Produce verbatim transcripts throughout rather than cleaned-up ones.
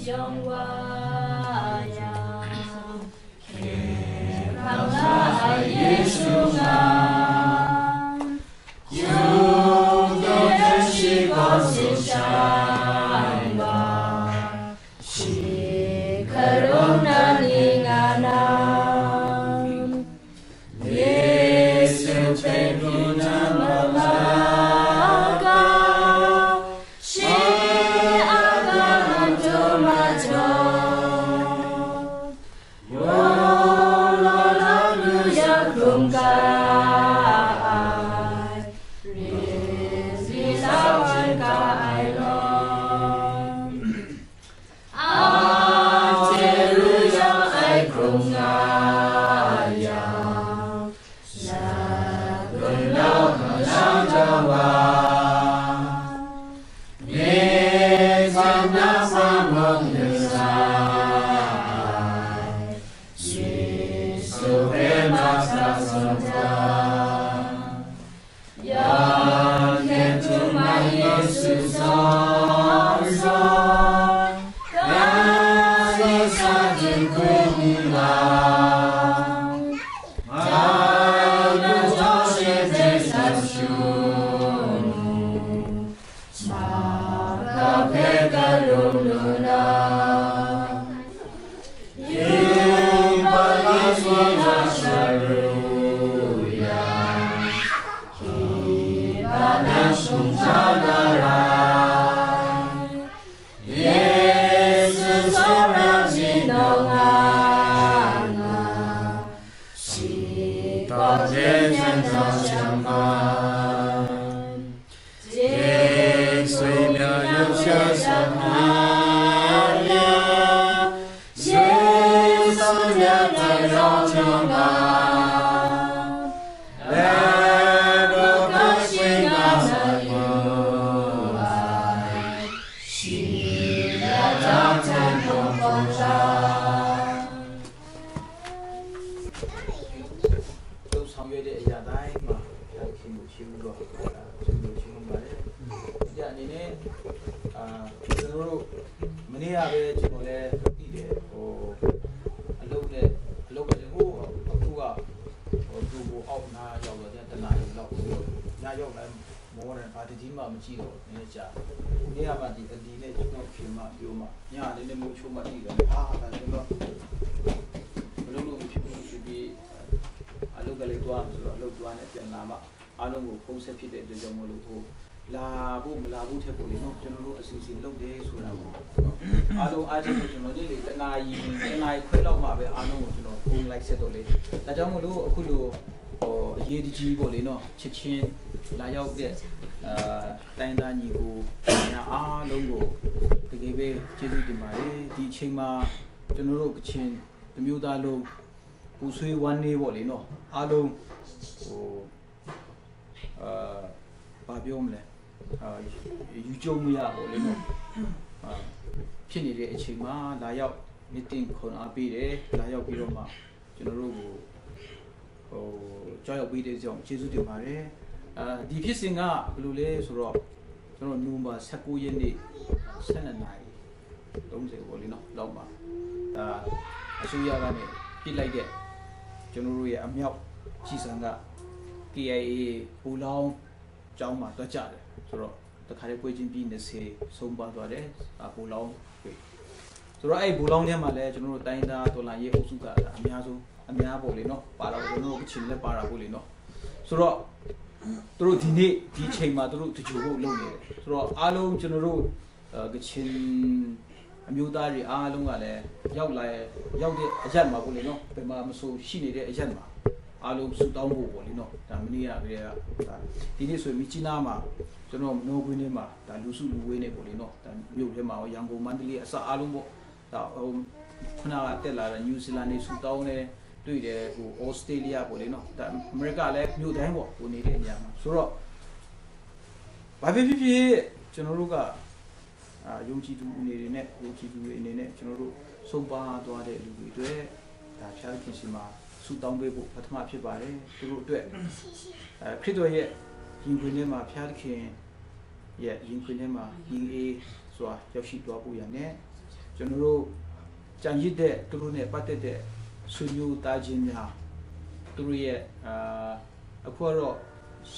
Yawng wa yang, hkye hkrang la ai Yesu ngang, Yuda shi gaw tsun shai wa, shi hkarung na ni nga na, Yesu hpe pyi na ma la ga, shi a ga antu majaw, wunawng lalu yang hkrum ga ai, rinri sa wan ga ai law. Anhte ru yang ai hkrum nga yang, sha gun lau hkam shang da wa, myi hkam na sa mung ning sa ai, Yesu hpe ma sa zawn da. Yang hkyen htum ai Yesu zawn zawn, ga de sa dinghku ni lam, dai lu jaw she hte sa shu nu, ma hka hpe ga lung lu na. Yubak Yesu na sharu yang, yubak na shung ja na rai. Yesu tsawra ji nawng nga nga, shi gaw jen jen jaw jang ai. Jingsu mya yu sha sa hkra ya, Jingsu mya tai rau chyawm ai, laika kashi nga sa yu ai, shi ya jang hten hpawng hpawng sha. Duk sang yoi de ya dai ma, ya hkin bu hkying gaw, hkin bu hkying ba de. Ya ni ne, a, ကျွန်တော်တို့ မနေ့ကပဲ ကျွန်တော်လည်းသိတယ်။ ဟို အလုပ်နဲ့ အလုပ်ကလည်း ဟို အခုက ဟို သူ့ကို အောက်နားရောက်တော့ တနာရီလောက် ညရောက်လာ မောတယ်။ ဘာတစ်ကြီးမှ မကြည့်တော့ဘူး။ နည်းနည်းကြာ။ ခုနေ့ကမှ ဒီ အလီနဲ့ ကျွန်တော်ခင်မပြောမှ ညနေနဲ့ မိုးချုပ်မှ သိတယ်။ ဟာ ဒါလည်းတော့ မလုပ်လို့ မဖြစ်ဘူးဆိုပြီး အလုပ်ကလည်း သွားမယ်ဆိုတော့ အလုပ်သွားနဲ့ ပြန်လာမှ အားလုံးကို ဖုန်းဆက်ဖြစ်တဲ့အတွက်ကြောင့်မို့လို့ ဟို လာဖို့ မလာဖို့ထက် ပိုလေနော် ကျွန်တော်တို့ အစီအစဉ်လုပ်တယ်ဆိုတာကို အားလုံး အားလုံးကို ကျွန်တော် နေ့လယ် တစ်နာရီ တစ်နာရီခွဲလောက်မှပဲ အားလုံးကို ကျွန်တော် ဖုန်းလိုက်ဆက်တော့လေ။ ဒါကြောင့်မို့လို့ အခုလို ဟို အရေးတကြီး ပေါ့လေနော် ချက်ချင်း လာရောက်တဲ့ အာ တိုင်းရင်းသားညီကိုများအားလုံးကို တကယ်ပဲ ကျေးဇူးတင်ပါတယ်။ ဒီအချိန်မှာ ကျွန်တော်တို့ ကချင်တစ်မျိုးသားလုံး ပူဆွေးဝမ်းနည်း ပေါ့လေနော် အားလုံး ဟို အာ ဘာပြောမလဲ အာ ယူကျုံးမရ ပေါ့လေနော် အာ ဖြစ်နေတဲ့အချိန်မှာ လာရောက် နှစ်တင်ခွန်အားပေးတယ်။ လာရောက်ပြီးတော့မှ ကျွန်တော်တို့ကို ဟို ကြောက်ရောက်ပေးတဲ့ကြောင့် ကျေးဇူးတင်ပါတယ်။ အာ ဒီဖြစ်စဉ်က ဘယ်လိုလဲဆိုတော့ ကျွန်တော် နိုဝင်ဘာ ဆယ့်ကိုးရက်နေ့ ဆယ့်နှစ်နာရီ သုံးဆယ် ပေါ့လေနော် လောက်မှာ အာ အစိုးရကနေ ပစ်လိုက်တဲ့ ကျွန်တော်တို့ရဲ့ အမြောက်ကျည်ဆံက KIA ပူလောင်းကျောင်းမှာ သွားကျတယ်ဆိုတော့ တခါတည်း ပွဲချင်းပြီး နှစ်ဆယ် ဆုံးပါသွားတယ်။ အာ ပူလောင်းတွေဆိုတော့ အဲ့ ပူလောင်းထဲမှာလည်း ကျွန်တော်တို့ တိုင်းရင်းသား တော်လှန်ရေးအုပ်စုက အများဆုံး အများ ပေါ့လေနော် ပါတာပေါ့။ ကျွန်တော်တို့ ကချင်လည်း ပါတာပေါ့လေနော်။ ဆိုတော့ သူတို့ ဒီနေ့ ဒီအချိန်မှာ သူတို့ တကြိုဖို့ လုပ်နေတယ်ဆိုတော့ အားလုံး ကျွန်တော်တို့ အဲ ကချင်အမျိုးသားတွေ အားလုံးကလည်း ရောက်လာ ရောက်တဲ့အရပ်မှာ ပေါ့လေနော် ဘယ်မှာမဆို ရှိနေတဲ့အရပ်မှာ အားလုံး ဆုတောင်းဖို့ ပေါ့လေနော်။ ဒါ မနေ့ကတည်းက ဒါ ဒီနေ့ဆိုရင် မြစ်ကြီးနားမှာ ကျွန်တော် မနောကွင်းထဲမှာ ဒါ လူစုလူဝေးနဲ့ ပေါ့လေနော် ဒါ မြို့ထဲမှာရော ရန်ကုန် မန္တလေး အစ အားလုံးပေါ့ ဒါ ဟို ခုနက တက်လာတဲ့ နယူးဇီလန်နေ ဆုတောင်းနေ တွေ့တယ်။ ဟို ဩစတြေးလျ ပေါ့လေနော် ဒါ အမေရိကလည်း မြို့တိုင်းပေါ့ ဟို နေတဲ့နေရာမှာဆိုတော့ ဘာပဲဖြစ်ဖြစ် ကျွန်တော်တို့က အာ ယုံကြည်သူအနေနဲ့ ယုံကြည်သူတွေအနေနဲ့ ကျွန်တော်တို့ ဆုံးပါသွားတဲ့လူတွေအတွက် ဒါ ဘုရားသခင်ဆီမှာ ဆုတောင်းပေးဖို့ ပထမဖြစ်ပါတယ်။ သူတို့အတွက် အဲ ခရစ်တော်ရဲ့ ရင်ခွင်ထဲမှာ ဘုရားသခင်ရဲ့ ရင်ခွင်ထဲမှာ ငြိမ်အေးစွာ ရောက်ရှိသွားဖို့ရန်နဲ့ ကျွန်တော်တို့ကျန်ရစ်တဲ့သူတို့နဲ့ပတ်သက်တဲ့ဆွေမျိုးသားချင်းများသူတို့ရဲ့အာအခုကတော့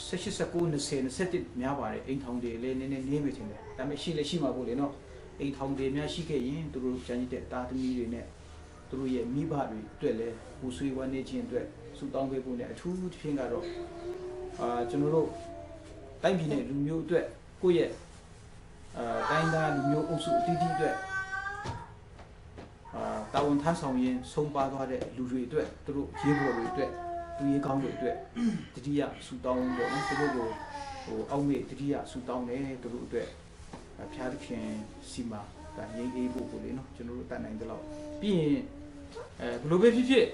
ဆက်ရှိစကူနှစ်ဆယ်နှစ်ဆက်တစ်များပါတယ်အိမ်ထောင်တွေလည်းနည်းနည်းနေမယ်ထင်တယ်ဒါပေမဲ့ရှိလည်းရှိမှာပေါ့လေနော်အိမ်ထောင်တွေများရှိခဲ့ရင်သူတို့ကျန်ရစ်တဲ့သားသမီးတွေနဲ့သူတို့ရဲ့မိဘတွေအတွက်လည်းပူဆွေးဝမ်းနည်းခြင်းအတွက်ဆုတောင်းပေးဖို့နဲ့အထူးသဖြင့်ကတော့အာကျွန်တော်တို့တိုင်းပြည်နဲ့လူမျိုးအတွက်ကိုယ့်ရဲ့အာတိုင်းသားလူမျိုးအုပ်စုအသီးသီးအတွက်အာတာဝန်ထမ်းဆောင်ရင်းဆုံးပါသွားတဲ့လူတွေအတွက်သူတို့ရေပေါ်တွေအတွက်သူရေကောင်းတွေအတွက်တတိယဆူတောင်းတော့သူတို့ကိုဟိုအောက်မေ့တတိယဆူတောင်းတယ်သူတို့အတွက်ဘုရားသခင်စီမှာဒါငြိမ်းအေးဖို့ကိုလေနော်ကျွန်တော်တို့တတ်နိုင်တဲ့လောက်ပြီးရင်အဲဘယ်လိုပဲဖြစ်ဖြစ်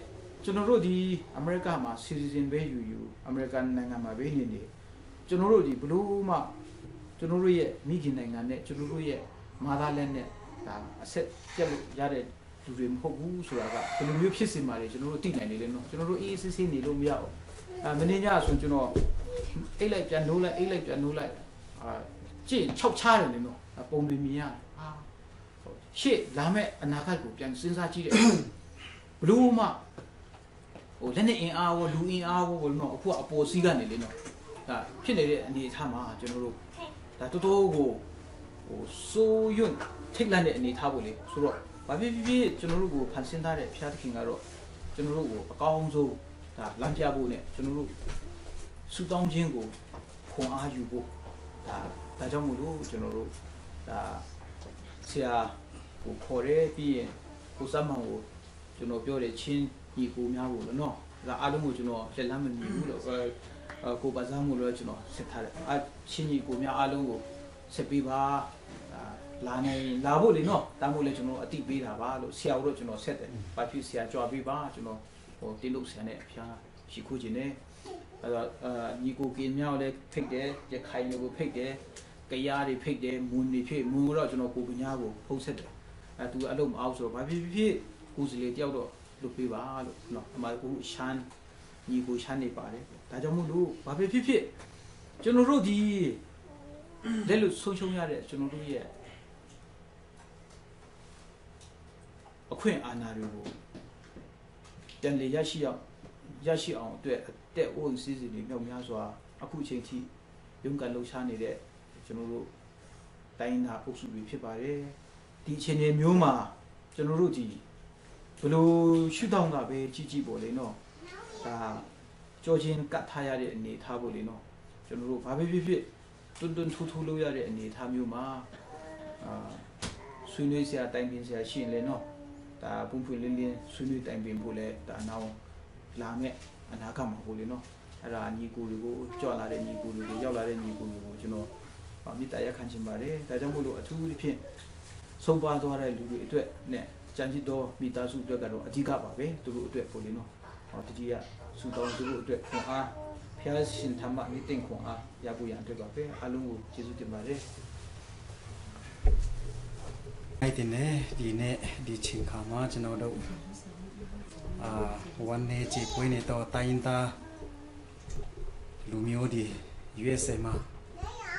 ကျွန်တော်တို့ဒီအမေရိကမှာ citizen ပဲယူယူအမေရိကန်နိုင်ငံမှာပဲနေနေကျွန်တော်တို့ဒီဘလို့မှကျွန်တော်တို့ရဲ့မိခင်နိုင်ငံနဲ့ကျွန်တော်တို့ရဲ့မသားလက်နဲ့ဒါအဆက်ပြတ်လို့ရတဲ့လူတွေမဟုတ်ဘူးဆိုတာကဘယ်လိုမျိုးဖြစ်စေမှာလဲကျွန်တော်တို့သိနိုင်နေလေနော်ကျွန်တော်တို့အေးအေးဆေးဆေးနေလို့မရဘူးအာမင်းညဆိုကျွန်တော်အိတ်လိုက်ပြန်နိုးလိုက်အိတ်လိုက်ပြန်နိုးလိုက်အာကြည့်ခြောက်ချတယ်လေနော်အပုံတွေမြင်ရတယ်အာရှေ့လာမဲ့အနာဂတ်ကိုပြန်စဉ်းစားကြည့်တဲ့ဘလို့မှ ဟိုလက်နက်အင်အားရောလူအင်အားရောပေါ့နော်အခုကအပေါ်စီးကနေလေနော်ဒါဖြစ်နေတဲ့အနေအထားမှာကျွန်တော်တို့ဒါတော်တော်ကိုဟိုစိုးရွံ့ထိတ်လန့်တဲ့အနေအထားပေါ့လေဆိုတော့ဘာဖြစ်ဖြစ်ဖြစ်ကျွန်တော်တို့ကိုဖန်ဆင်းထားတဲ့ဘုရားသခင်ကတော့ကျွန်တော်တို့ကိုအကောင်းဆုံးဒါလမ်းပြဖို့နဲ့ကျွန်တော်တို့ဆူတောင်းခြင်းကိုခွန်အားယူဖို့ဒါဒါကြောင့်မို့လို့ကျွန်တော်တို့ဒါဆရာကိုခေါ်တယ်ပြီးရင်ကိုစမ်းမောင်ကိုကျွန်တော်ပြောတယ်ချင်းညီကိုများကိုလည်းနော်ဒါအားလုံးကိုကျွန်တော်လက်လမ်းမမီဘူးလို့အဲအဲကိုပါစားမှုလို့ကျွန်တော်ဆက်ထားတယ်အာချင်းညီကိုများအားလုံးကိုဆက်ပေးပါအာလာနေလာဖို့လေနော်တမ်းဖို့လေကျွန်တော်အတိပေးတာပါလို့ဆရာတို့ကျွန်တော်ဆက်တယ်ဘာဖြစ်ဆရာကြွားပေးပါကျွန်တော်ဟိုတင်းတို့ဆရာနဲ့အဖျားရှိခိုးခြင်းနဲ့အဲ့တော့အာညီကိုကင်များကိုလည်းဖိတ်တယ်ရခိုင်မျိုးကိုဖိတ်တယ်ကရားတွေဖိတ်တယ်မွန်တွေဖိတ်မွန်ကတော့ကျွန်တော်ကိုကညာကိုဖုံးဆက်တယ်အဲသူအလုပ်မအောင်ဆိုတော့ဘာဖြစ်ဖြစ်ဖြစ်ကိုယ်စလေတယောက်တော့ လုပ်ပေးပါလို့နော်အမကူရှမ်းညီကိုရှမ်းနေပါတယ်ဒါကြောင့်မို့လို့ဘာပဲဖြစ်ဖြစ်ကျွန်တော်တို့ဒီလက်လွတ်ဆုံးရှုံးရတဲ့ကျွန်တော်တို့ရဲ့အခွင့်အာဏာတွေကိုပြန်လည်ရရှိအောင်ရရှိအောင်အတွက်အသက်အိုးအိမ်စည်းစိမ်တွေမြောက်များစွာအခုအချိန်ထိရုန်းကန်လှုပ်ရှားနေတဲ့ကျွန်တော်တို့တိုင်းရင်းသားအုပ်စုတွေဖြစ်ပါတယ်ဒီအခြေအနေမျိုးမှာကျွန်တော်တို့ဒီ ဘယ်လိုရှုထောင့်ကပဲကြည့်ကြည့်ပေါ့လေနော်ဒါကြောချင်းကတ်ထားရတဲ့အနေအထားပေါ့လေနော်ကျွန်တော်တို့ဘာပဲဖြစ်ဖြစ်တွန်းတွန်းထိုးထိုးလုပ်ရတဲ့အနေအထားမျိုးမှာအာဆွေးနွေးစရာတိုင်ပင်စရာရှိရင်လည်းနော်ဒါပွင့်ပွင့်လင်းလင်းဆွေးနွေးတိုင်ပင်ဖို့လည်းဒါနောက်လာမဲ့အနာဂတ်မှာပေါ့လေနော်အဲ့ဒါညီကိုတွေကိုကြောက်လာတဲ့ညီကိုတွေကိုရောက်လာတဲ့ညီကိုတွေကိုကျွန်တော်မေတ္တာရပ်ခံချင်ပါတယ်ဒါကြောင့်မို့လို့အထူးသဖြင့်ဆုံးပါသွားတဲ့လူတွေအတွက်နဲ့ကြံဖြစ်သောမိသားစုအတွက်ကတော့အဓိကပါပဲသူတို့အတွက်ပေါ့လေနော်ဟောတတိယဆူတောင်းသူတို့အတွက်ခွန်အားဖျားရှင်ထမ္မနိသင်ခွန်အားရဖို့ရန်အတွက်ပါပဲအားလုံးကိုကျေးဇူးတင်ပါတယ် အဲ့တင်နဲ့ဒီနေ့ဒီချိန်ခါမှာကျွန်တော်တို့အာဝမ်းနည်းကြေကွဲနေတော့တိုင်းရင်းသားလူမျိုးတွေ USA မှာ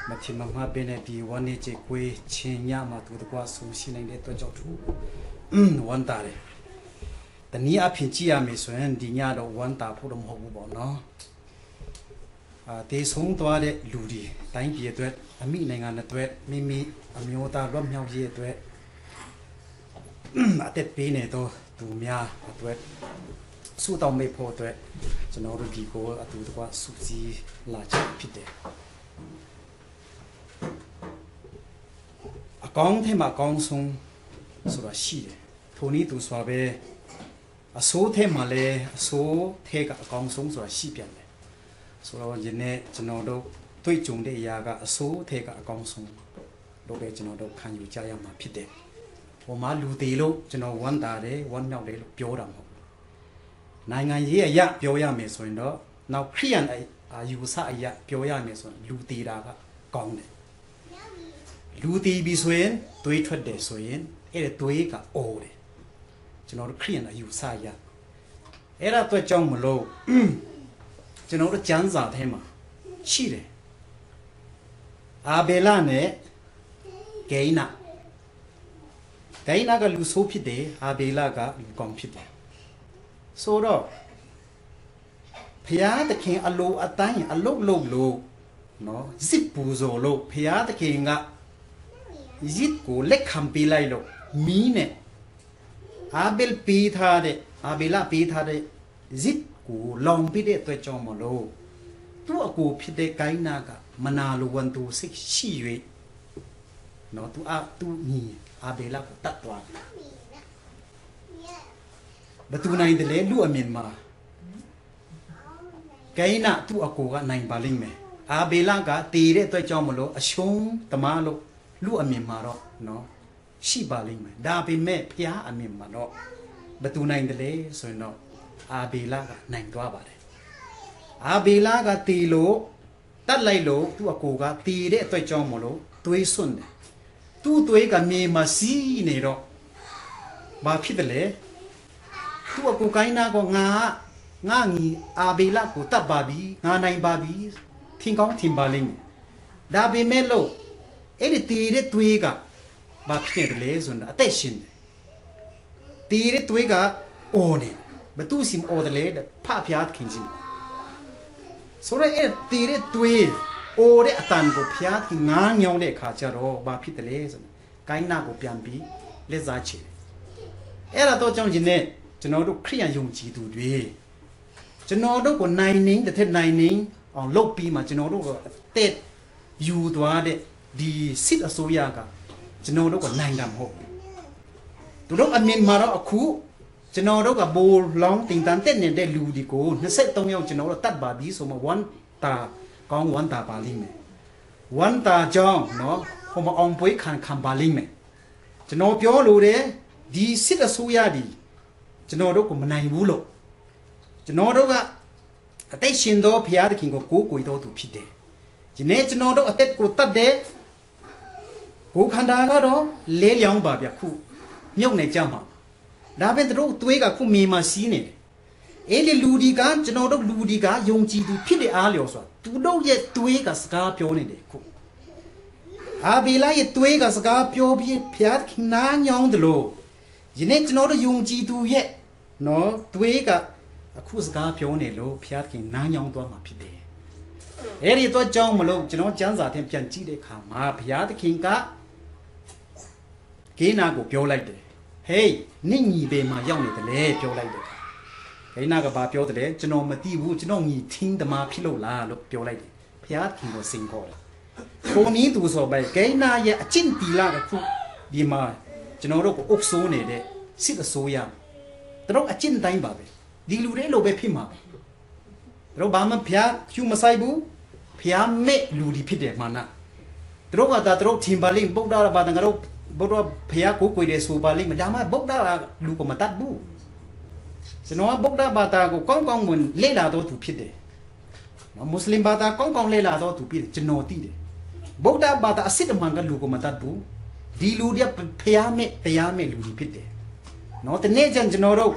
မထင်မမှတ်ဘဲနဲ့ဒီဝမ်းနည်းကြေကွဲခြင်းညမှာတူတကွာဆုံးရှိနိုင်တဲ့အတွက်ကြောင့်ထူးဝမ်းသာတယ်။တနည်းအားဖြင့်ကြည့်ရမယ်ဆိုရင်ဒီညတော့ဝမ်းသာဖို့တော့မဟုတ်ဘူးပေါ့နော်။အာတေဆုံးသွားတဲ့လူတွေတိုင်းပြည်အတွက်အမိနိုင်ငံအတွက်မိမိအမျိုးသားလွတ်မြောက်ရေးအတွက်အသက်ပေးနေသောသူများအတွက်ဆုတောင်းပေးဖို့အတွက်ကျွန်တော်တို့ဒီကိုအတူတကွဆုစည်းလာခြင်းဖြစ်တယ်အကောင်းထဲမှာအကောင်းဆုံးဆိုတာရှိတယ်ထိုနည်းသူစွာပဲအဆိုးထဲမှာလည်းအဆိုးထဲကအကောင်းဆုံးဆိုတာရှိပြန်တယ်ဆိုတော့ယနေ့ကျွန်တော်တို့တွေ့ကြုံတဲ့အရာကအဆိုးထဲကအကောင်းဆုံးလို့ပဲကျွန်တော်တို့ခံယူကြရမှာဖြစ်တယ်။ဟိုမှာလူသေးလို့ကျွန်တော်ဝမ်းသာတယ်ဝမ်းမြောက်တယ်လို့ပြောတာမဟုတ်ဘူး။နိုင်ငံရေးအရပြောရမယ်ဆိုရင်တော့နောက်ခရိယန်အယူဆအရပြောရမယ်ဆိုရင်လူသေးတာကကောင်းတယ်။လူသေးပြီဆိုရင်သွေးထွက်တယ်ဆိုရင်အဲ့ဒါသွေးကအိုတယ်။ကျွန်တော်တို့ခရိယန်အယူဆအရအဲ့ဒါအတွက်ကြောင့်မလို့ကျွန်တော်တို့ကျမ်းစာထဲမှာရှိတယ်။အာဘေလနဲ့ဂိန ။ ကအိနကလူဆိုးဖြစ်တယ်။ အာဗေလကလူကောင်းဖြစ်တယ်။ ဆိုတော့ ဘုရားသခင်အလိုအတိုင်းအလုပ်လုပ်လို့နော်၊ ယဇ်ပူဇော်လို့ ဘုရားသခင်ကယဇ်ကိုလက်ခံပေးလိုက်လို့၊ မီးနဲ့အာဗေလပေးထားတဲ့၊ အာဗေလပေးထားတဲ့ယဇ်ကိုလောင်ပေးတဲ့အတွက်ကြောင့်မလို့၊ သူ့အကိုဖြစ်တဲ့ကအိနကမနာလိုဝံသူစိတ်ရှိ၍နော်၊ သူ့အသူ့ညီအာဗေလကိုတတ်သွားတယ်။ ဘယ်သူနိုင်သလဲ။ လုၵ်ႉအမျက်မှာ ကအိနသူ့အကိုကနိုင်ပါလိမ့်မယ်။ အာဗေလကသေတဲ့အတွက်ကြောင့်မလို့၊ အရှုံးသမားလို့လုၵ်ႉအမျက်မှာတော့နော်ရှိပါလိမ့်မယ်။ ဒါပေမဲ့ဘုရားအမျက်မှာတော့ဘယ်သူနိုင်သလဲဆိုရင်တော့၊ အာဗေလကနိုင်သွားပါတယ်။ အာဗေလကသေလို့၊ တတ်လိုက်လို့၊ သူ့အကိုကသေတဲ့အတွက်ကြောင့်မလို့သွေးစွန့်တယ်။ သူ့သွေးကမြေမှာစီးနေတော့၊ ဘာဖြစ်သလဲ။ သူ့အကိုကအိနက ငါ၊ ငါညီအာဗေလကိုတတ်ပါပြီ၊ ငါနိုင်ပါပြီ၊ ထင်ကောင်းထင်ပါလိမ့်မယ်။ ဒါပေမဲ့လို့၊ အဲ့ဒီသေတဲ့သွေးကဘာဖြစ်နေသလဲဆိုရင်၊ အသက်ရှင်တယ်။ သေတဲ့သွေးကအော်နေတယ်။ ဘယ်သူ့ဆီမှာအော်သလဲတဲ့၊ ဖဘုရားသခင်ဆီမှာ။ ဆိုတော့၊ အဲ့သေတဲ့သွေးအော်တဲ့အသံကိုဘုရားသခင်နားညောင်းတဲ့အခါကျတော့၊ ဘာဖြစ်သလဲဆိုရင်၊ ကအိနကိုပြန်ပြီးလက်စားချေတယ်။ အဲ့ဒါတော့ကြောင့်ယနေ့ကျွန်တော်တို့ခရစ်ယာန်ယုံကြည်သူတွေ၊ ကျွန်တော်တို့ကိုနိုင်နှင်းတစ်ထက်နိုင်နှင်းအောင်လုပ်ပြီးမှ၊ ကျွန်တော်တို့ကိုအသက်ယူသွားတဲ့ဒီစစ်အစိုးရကကျွန်တော်တို့ကိုနိုင်တာမဟုတ်ဘူး။ သူတို့အမျက်မှာတော့အခုကျွန်တော်တို့ကဘိုလောင်းတင်တန်းတက်နေတဲ့လူတွေကိုနှစ်ဆယ့်သုံးယောက်ကျွန်တော်တို့တတ်ပါပြီဆိုမှ၊ ဝမ်းသာကောင်းဝမ်းသာပါလိမ့်မယ်။ ဝမ်းသာကြောင်းနော်၊ ဟိုမှာအောင်ပွဲခံခံပါလိမ့်မယ်။ ကျွန်တော်ပြောလို့တဲ့ဒီစစ်အစိုးရဒီကျွန်တော်တို့ကိုမနိုင်ဘူးလို့။ ကျွန်တော်တို့ကအသက်ရှင်သောဘုရားသခင်ကိုကိုးကွယ်တော်သူဖြစ်တယ်။ ယနေ့ကျွန်တော်တို့အသက်ကိုတတ်တဲ့ကိုယ်ခန္ဓာကတော့လဲလျောင်းပါဗျာ၊ ခုမြုပ်နေကြမှာ။ ဒါပေမဲ့သူတို့သွေးကခုမြေမှာစီးနေတယ်။ အဲ့ဒီလူဒီကကျွန်တော်တို့လူဒီကယုံကြည်သူဖြစ်တဲ့အားလျော်စွာသူတို့ရဲ့သွေးကစကားပြောနေတယ်။ ခုအာဗေလရဲ့သွေးကစကားပြောပြီးဘုရားသခင်နားညောင်းတယ်လို့၊ ယနေ့ကျွန်တော်တို့ယုံကြည်သူရဲ့နော်သွေးကအခုစကားပြောနေလို့ဘုရားသခင်နားညောင်းသွားမှာဖြစ်တယ်။ အဲ့ဒီတော့ကြောင့်မလို့ကျွန်တော်ကျမ်းစာထဲပြန်ကြည့်တဲ့အခါမှာ၊ ဘုရားသခင်က ကအိနကိုပြောလိုက်တယ်။ ဟေး၊ နင့်ညီဘယ်မှာရောက်နေသလဲပြောလိုက်တဲ့အခါ၊ ကအိနကဘာပြောသလဲ။ ကျွန်တော်မသိဘူး၊ ကျွန်တော်ညီထင်းသမားဖြစ်လို့လားလို့ပြောလိုက်တယ်။ ဘုရားသခင်ကိုစိန်ခေါ်တယ်။ ထိုနည်းသူဆိုပဲ၊ ကအိနရဲ့အကျင့်သီလတစ်ခုဒီမှာကျွန်တော်တို့ကိုအုပ်စိုးနေတဲ့စစ်အစိုးရ၊ သူတို့အကျင့်တိုင်းပါပဲ။ ဒီလူတွေလိုပဲဖြစ်မှာပဲ။ သူတို့ဘာမှဘုရားကျူမဆိုင်ဘူး။ ဘုရားမဲ့လူတွေဖြစ်တယ်။ မာန။ သူတို့ဘာသာသူတို့ထင်ပါလိမ့်၊ ဗုဒ္ဓဘာသာငါတို့ဗုဒ္ဓဘုရားကိုးကွယ်တယ်ဆိုပါလိမ့်မယ်။ ဒါမှဗုဒ္ဓကလူကိုမတတ်ဘူး။ ကျွန်တော်ကဗုဒ္ဓဘာသာကိုကောင်းကောင်းမွန်လေ့လာတော်သူဖြစ်တယ်။ နော်၊ မွတ်စလင်ဘာသာကောင်းကောင်းလေ့လာတော်သူဖြစ်တယ်။ ကျွန်တော်သိတယ်။ ဗုဒ္ဓဘာသာအစစ်အမှန်ကလူကိုမတတ်ဘူး။ ဒီလူတွေကဘုရားမဲ့တရားမဲ့လူတွေဖြစ်တယ်။ နော်၊ တနေ့ကျရင်ကျွန်တော်တို့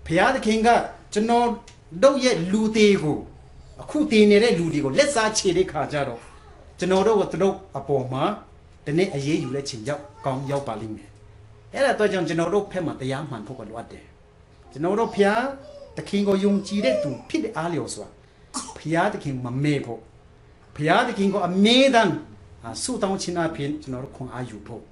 ဘုရားသခင်ကကျွန်တော်တို့ရဲ့လူသေကို၊ အခုသေနေတဲ့လူတွေကိုလက်စားချေတဲ့ခါကျတော့၊ ကျွန်တော်တို့ကသူတို့အပေါ်မှာတနေ့အရေးယူတဲ့အချိန်ရောက်ကောင်းရောက်ပါလိမ့်မယ်။ အဲ့ဒါတော့ကြောင့်ကျွန်တော်တို့ဘက်မှာတရားမှန်ဖို့ကလိုအပ်တယ်။ ကျွန်တော်တို့ဘုရားသခင်ကိုယုံကြည်တဲ့သူဖြစ်တဲ့အားလျော်စွာ၊ ဘုရားသခင်မမေ့ဖို့၊ ဘုရားသခင်ကိုအမြဲတမ်းအာဆုတောင်းခြင်းအပြင်ကျွန်တော်တို့ခွန်အားယူဖို့၊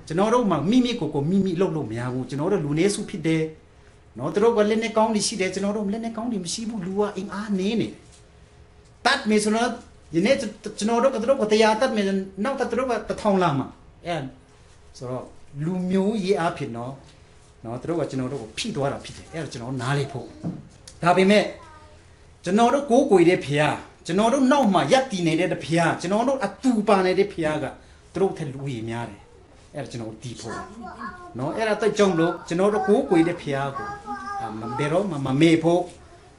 ကျွန်တော်တို့မှာမိမိကိုယ်ကိုမိမိလုပ်လို့မရဘူး။ ကျွန်တော်တို့လူနည်းစုဖြစ်တယ်။ နော်၊ သူတို့ကလက်နက်ကောင်းတွေရှိတယ်။ ကျွန်တော်တို့လက်နက်ကောင်းတွေမရှိဘူး။ လူကအင်အားနည်းနေတယ်။ တတ်မယ်ဆိုတော့၊ ယနေ့ကျွန်တော်တို့ကသူတို့ကိုတရားတတ်မယ်ဆိုရင်၊ နောက်ထပ်သူတို့ကတစ်ထောင်လာမှာ။ အဲဆိုတော့လူမျိုးရေးအားဖြင့်နော်၊ နော်၊ သူတို့ကကျွန်တော်တို့ကိုဖိသွားတာဖြစ်တယ်။ အဲ့ဒါကျွန်တော်နားလည်ဖို့။ ဒါပေမဲ့ကျွန်တော်တို့ကိုးကွယ်တဲ့ဘုရား၊ ကျွန်တော်တို့နောက်မှာရပ်တည်နေတဲ့ဘုရား၊ ကျွန်တော်တို့အတူပါနေတဲ့ဘုရားကသူတို့ထက်လူဦးရေများတယ်။ အဲ့ဒါကျွန်တော်တို့တီးဖို့နော်။ အဲ့ဒါအတွက်ကြောင့်မလို့ကျွန်တော်တို့ကိုးကွယ်တဲ့ဘုရားကိုအာမဘယ်တော့မှမမေ့ဖို့၊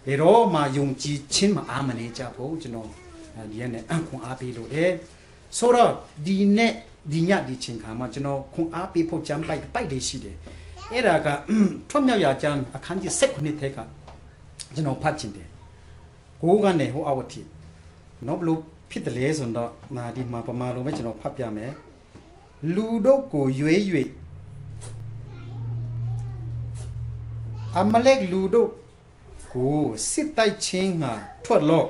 ဘယ်တော့မှယုံကြည်ခြင်းမှာအားမနည်းကြဖို့ကျွန်တော်အာဒီကနေအံ့ခွန်အားပေးလို့တယ်။ ဆိုတော့ဒီနေ့ဒီညဒီချိန်ခါမှာကျွန်တော်ခွန်အားပေးဖို့ကျမ်းပိုဒ်တစ်ပိုဒ်လေးရှိတယ်။ အဲ့ဒါကထွတ်မြောက်ရာကျမ်းအခန်းကြီးဆယ့်ခုနစ်ထဲကကျွန်တော်ဖတ်ချင်တယ်။ ကိုးကနေဟိုအောက်အထိနော်၊ ဘယ်လိုဖြစ်တယ်လဲဆိုတော့၊ ဒီမှာဗမာလိုပဲကျွန်တော်ဖတ်ပြမယ်။ လူတို့ကိုရွေး၍ Amalek lu dau ku sit tai ching nga htawt law,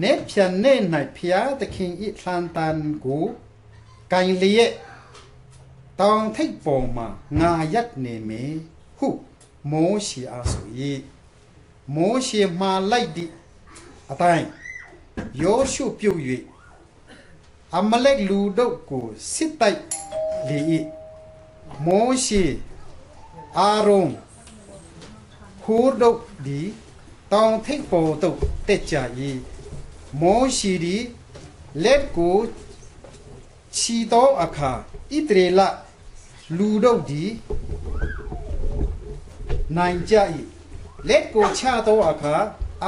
net hpyan ne nai Hpya Dahking i hlan tan ku gai le e, tawng htik pawng ma nga yat ne me hu Mawshe a su i. Mawshe ma lai di atai, Yawshu pyu yu i, Amalek lu dau ku sit tai li i, Mawshe, Aron, Hur dau di, tawng htik pawng dau tet ja i, Mawshe di let ku chi taw ahka, Israela lu dau di nai ja i, let ku cha taw ahka,